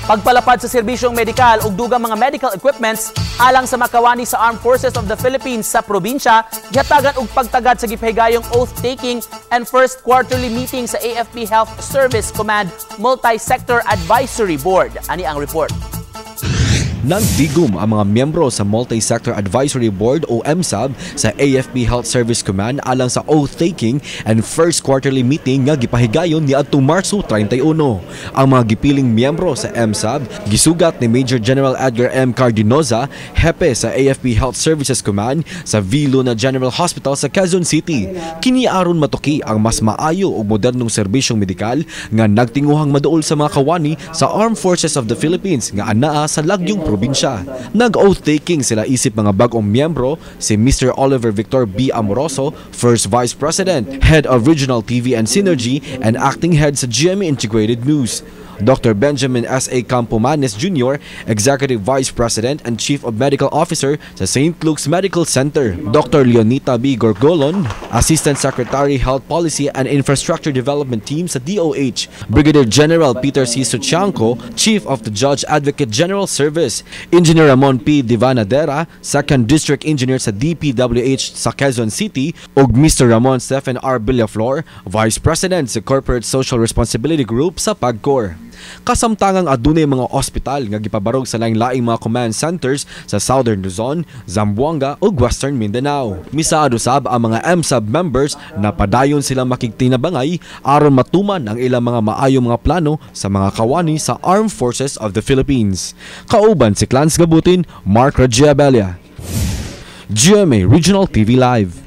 Pagpalapad sa serbisyong medikal ug dugang mga medical equipments alang sa makawani sa Armed Forces of the Philippines sa probinsya, gihatagan og pagtagad sa gipahigayong oath-taking and first quarterly meeting sa AFP Health Service Command Multi-Sector Advisory Board. Ani ang report. Nagtigum ang mga miyembro sa Multi-Sector Advisory Board o MSAB sa AFP Health Service Command alang sa oath-taking and first quarterly meeting nga gipahigayon niadtong Marso 31. Ang mga gipiling miyembro sa MSAB gisugat ni Major General Edgar M. Cardinoza, hepe sa AFP Health Services Command sa V. Luna General Hospital sa Quezon City. Kini aron matuki ang mas maayo ug modernong serbisyong medikal nga nagtinguhang maduol sa mga kawani sa Armed Forces of the Philippines nga anaa sa lagyong probinsya. Nag-oath taking sila isip mga bag-ong miyembro si Mr. Oliver Victor B. Amoroso, First Vice President, Head of Regional TV and Synergy, and Acting Head sa GMA Integrated News. Dr. Benjamin S.A. Campomanes Jr., Executive Vice President and Chief of Medical Officer sa St. Luke's Medical Center. Dr. Leonita B. Gorgolon, Assistant Secretary, Health Policy and Infrastructure Development Team sa DOH. Brigadier General Peter C. Suchianco, Chief of the Judge Advocate General Service. Engineer Ramon P. Divanadera, Second District Engineer sa DPWH sa Quezon City, ug Mr. Ramon Stephen R. Villaflor, Vice President sa Corporate Social Responsibility Group sa PAGCOR. Kasamtangang adunay mga ospital nga gipabarog sa laing-laing mga command centers sa Southern Luzon, Zamboanga ug Western Mindanao. Misaad usab ang mga MSAB members na padayon silang makigtinabangay aron matuman ang ilang mga maayong mga plano sa mga kawani sa Armed Forces of the Philippines. Kauban si Clans Gabutin, Mark Ragiabelia. GMA Regional TV Live.